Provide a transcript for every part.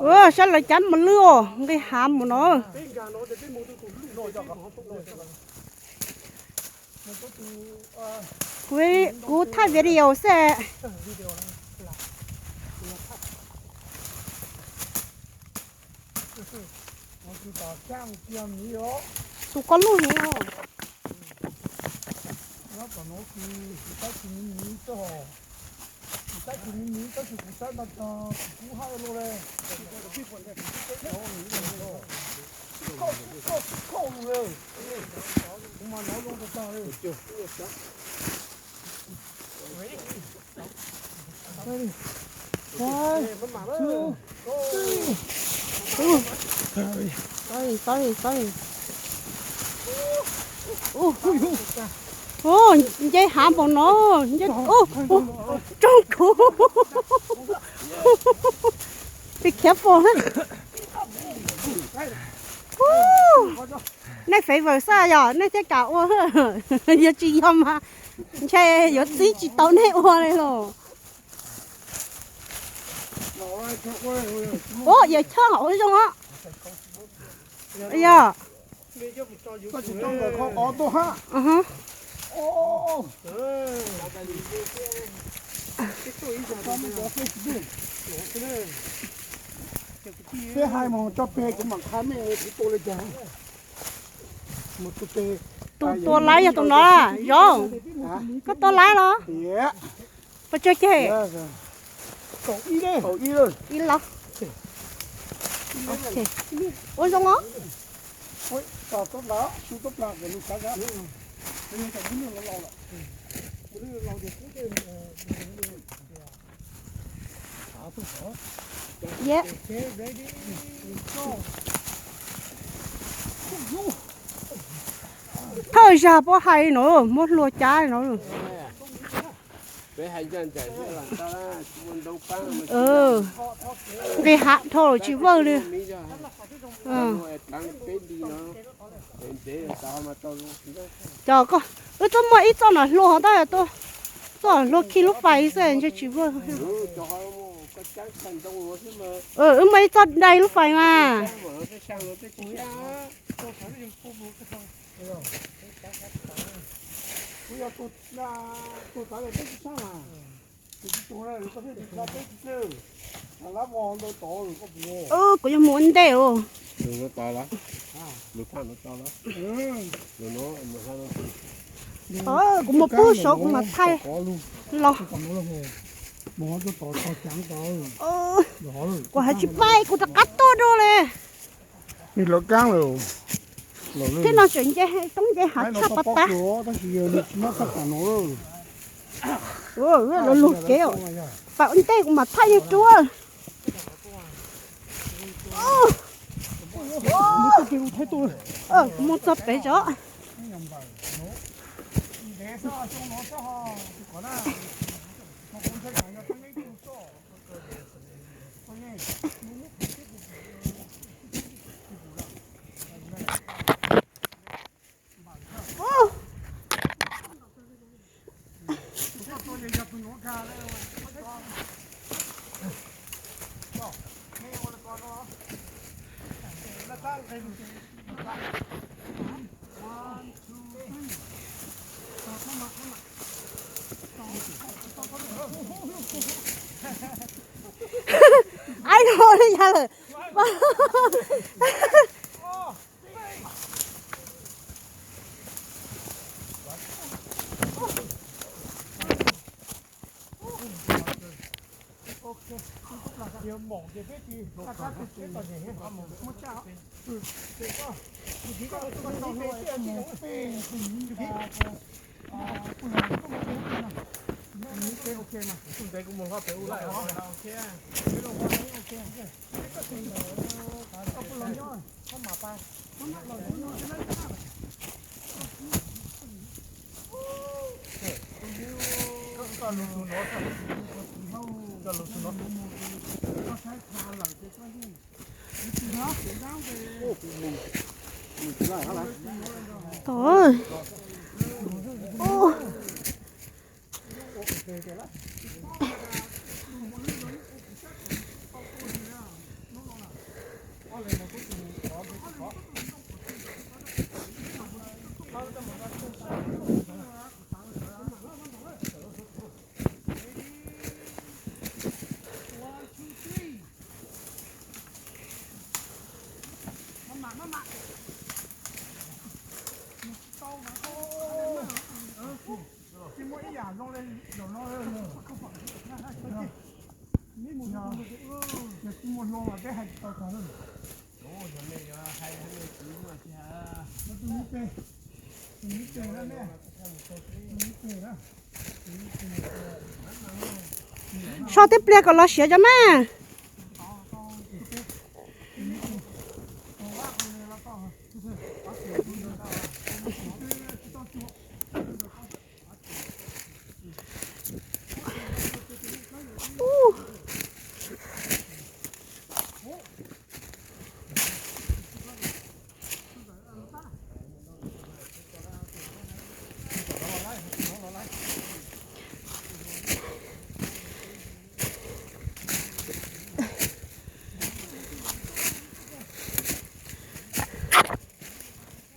Ua saib lawv cab mos lwj os, nqis hav mus no. Kuv, kuv thaij video xwb. Tus ko loj heev os. Sorry, sorry, sorry. Ua, nce hav npaum no, nce, ua, ua, rooj kuv. Be careful na. Nej fav vawm xwb yog nej thiaj kam ua, yog tsis yog mas ntshe yuav txib tsis tau nej ua li los. Ua yam choj ua zoo os. Yog. Peb hais mus tso peg kuv mam qha mej kuv tua li cas. Tus tua laib yog tus no, Zoo. Koj tua laib los? Pes tsawg ceg? Ib los. Ua zoo os. Thawj zag pob hais no muab hlua cab no. Nqis hav dhau tsis vawj li. Cov, wb twb muaj ib txoj no hlua ho tab, txoj hlua khi lub fais xwb ntshe tsis vawj. Wb muaj ib txoj dai lub fais mas. Kuv yuav mus ua ntej os. Kuv mus pub saud kuv mam thaij los. Kuv hais tsis pais kuv rov qab tuaj dua li. Thiab no tseem nce, toob nce hav tshaj pas tas. Lawv luag kev, pais ua ntej kuv mam thaij yeej ruab. Kuv mus txog pem tso. Ai no li yog lawm. Tod. So tej pliag kom los siav cov na.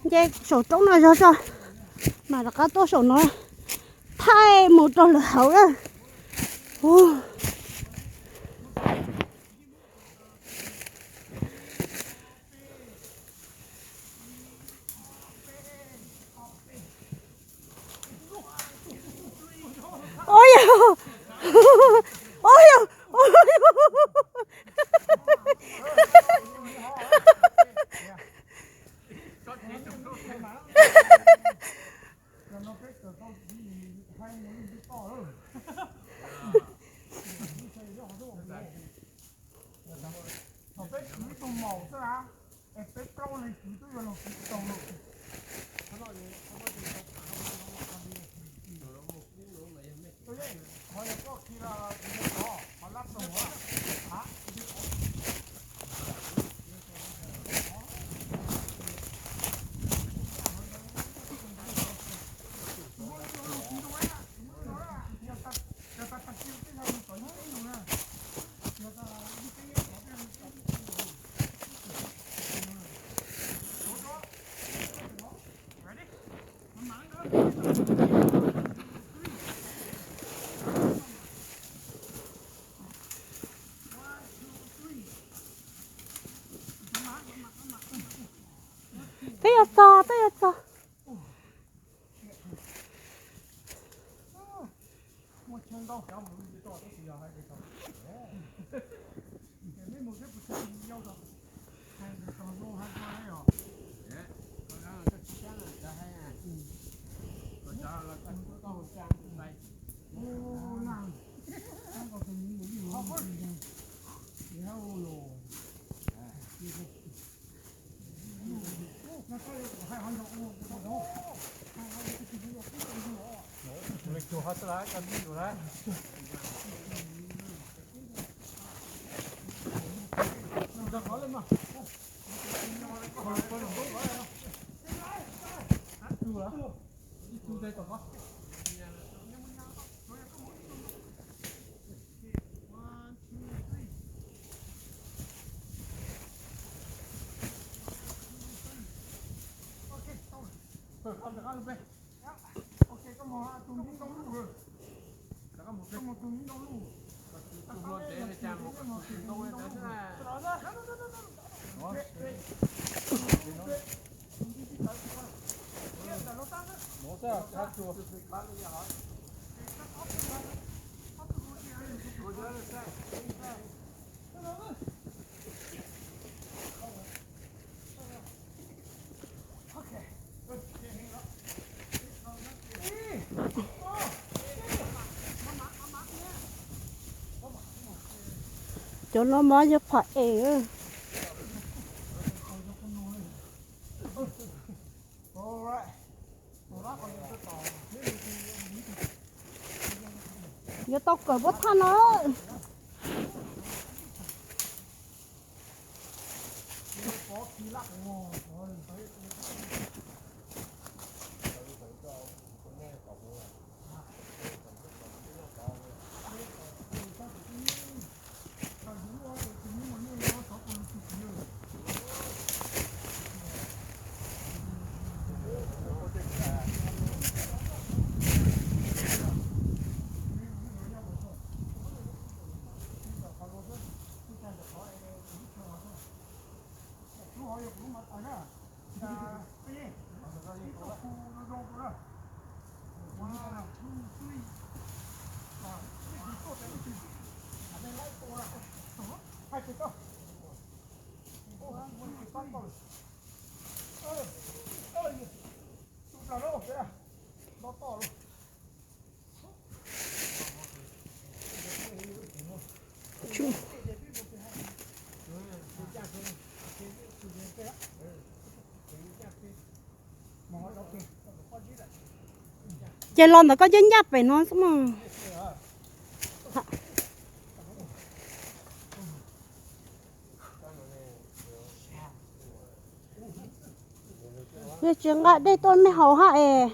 Nce saum roob no zog tso, mam rov qab tuaj saum no thaij mus rau lawm hauv na. Ua yog, ua yog, ua yog. Peb kwv tus maum xwb na, es peb plaub leeg kwv twb yuav los kwv tsis tau lawm. Qhov yog koj khi los kwv tau, qhov lab toom a. Twb yuav txog, twb yuav txog. Cov no mas yog phom es. Yuav tau kawm pob thaj no. Ces los ntawm koj cov ncaj pem no xwb mas. Yog tsis nqa dej tuaj nej haus hab es.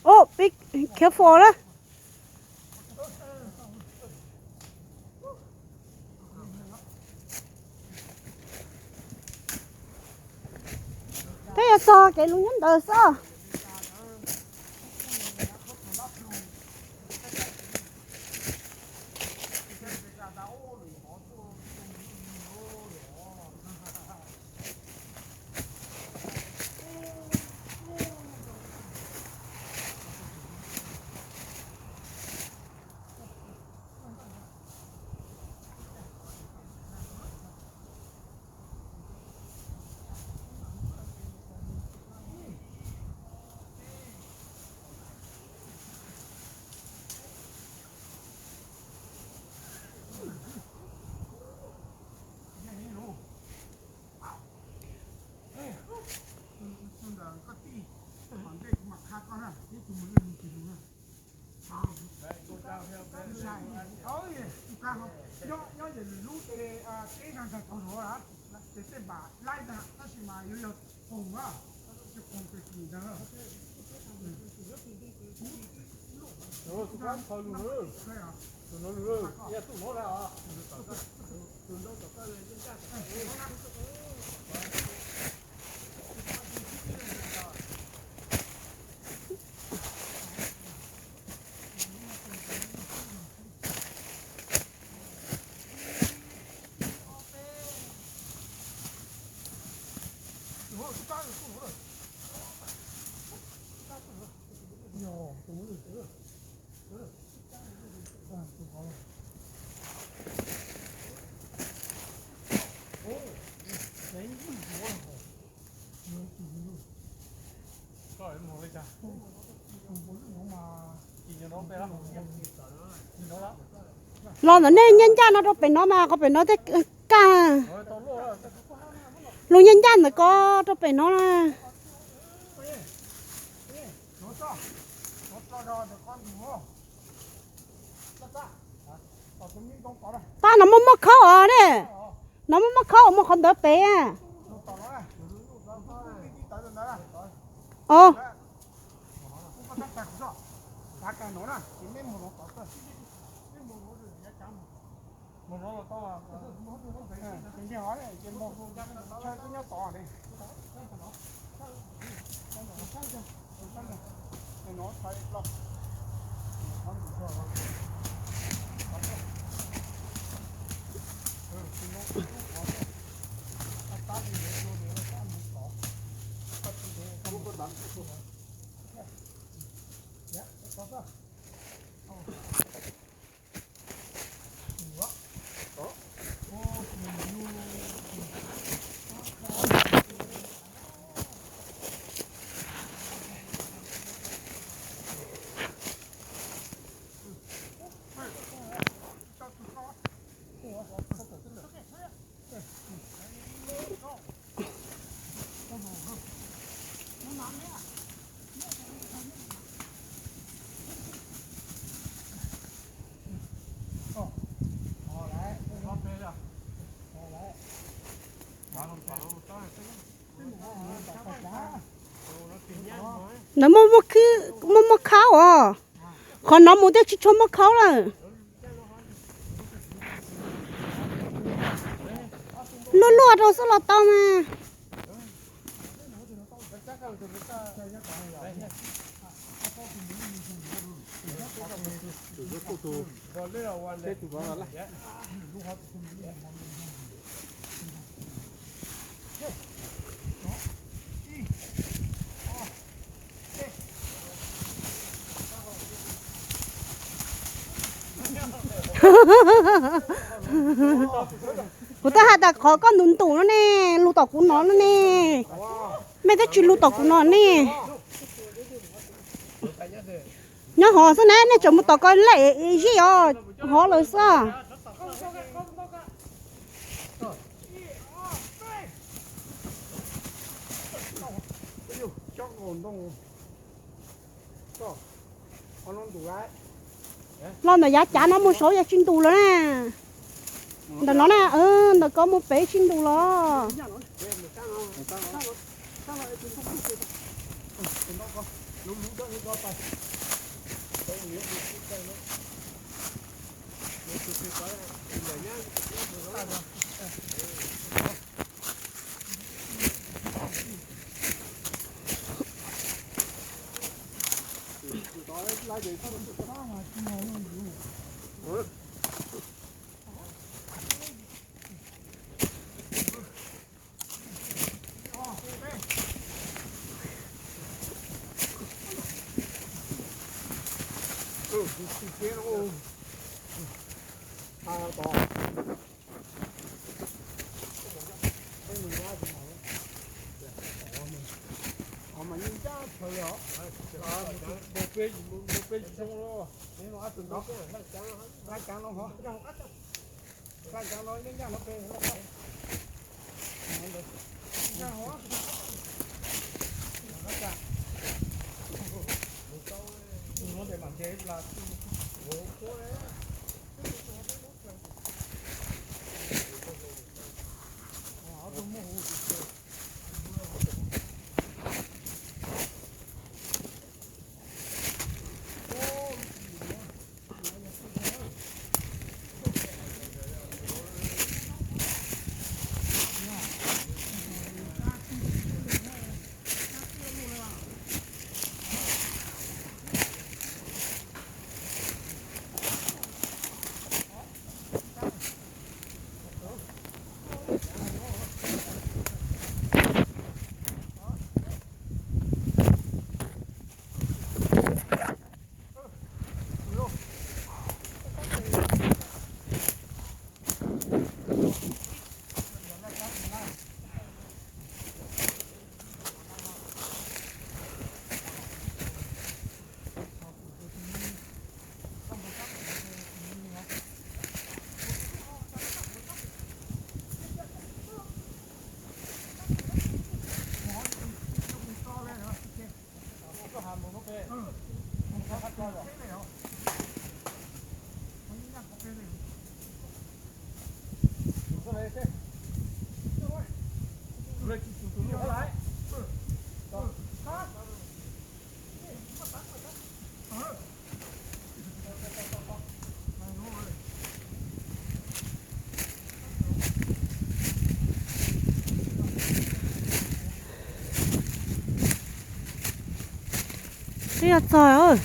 Ub, be careful na. Peb yuav txog kev lus nyob ntawd xwb. Nyob nyob ces lub teb nag ntag tau zov ces tej npam laib ntag tab sis mas yuav yog poog na, poog ces kim ntag. Los ntawm nej ncaj ncaj no rau pem no mas qhov pem no tej kaj. Lub ncaj ncaj ntawm ko rau pem no na. Pab no muaj muaj khaub os ne. No muaj muaj khaub os, muaj qhov ntawd pem. Os. Ntawd muaj muaj khaub os. Qhov no mus twb tsis tshua muaj khaub lawm. Luaj luaj rau xwb los tau mas. Kuv twb hais tas qhov koj ntus ntus no ne, lug tom kuv no no ne. Mej twb tsis lug tom kuv no ne. Nyob hov xwb ne, nej tseem mus tom ko lej zij os, hov lawm xwb. Los ntawm yav cav no mus saud yog tsis ntus lawm na. Ntawm no na, ntawm ko mus pem tsis ntus los. Twb yog txog.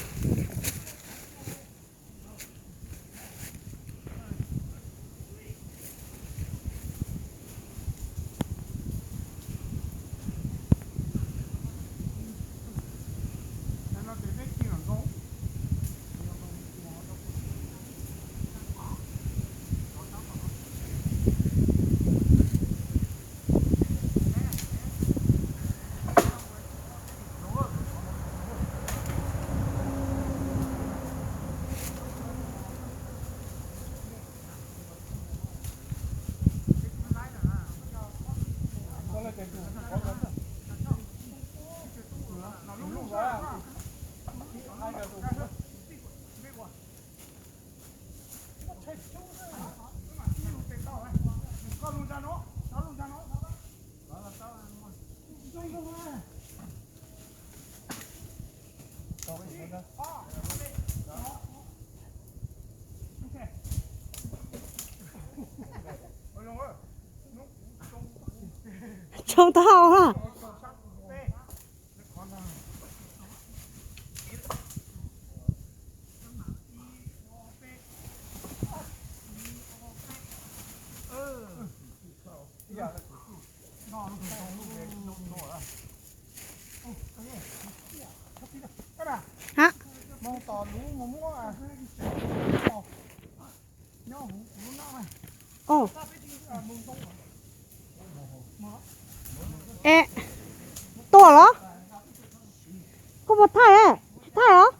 Tsoo tau. Hab. Es, tuaj los? Koj puas thaij? Tsis thaij los?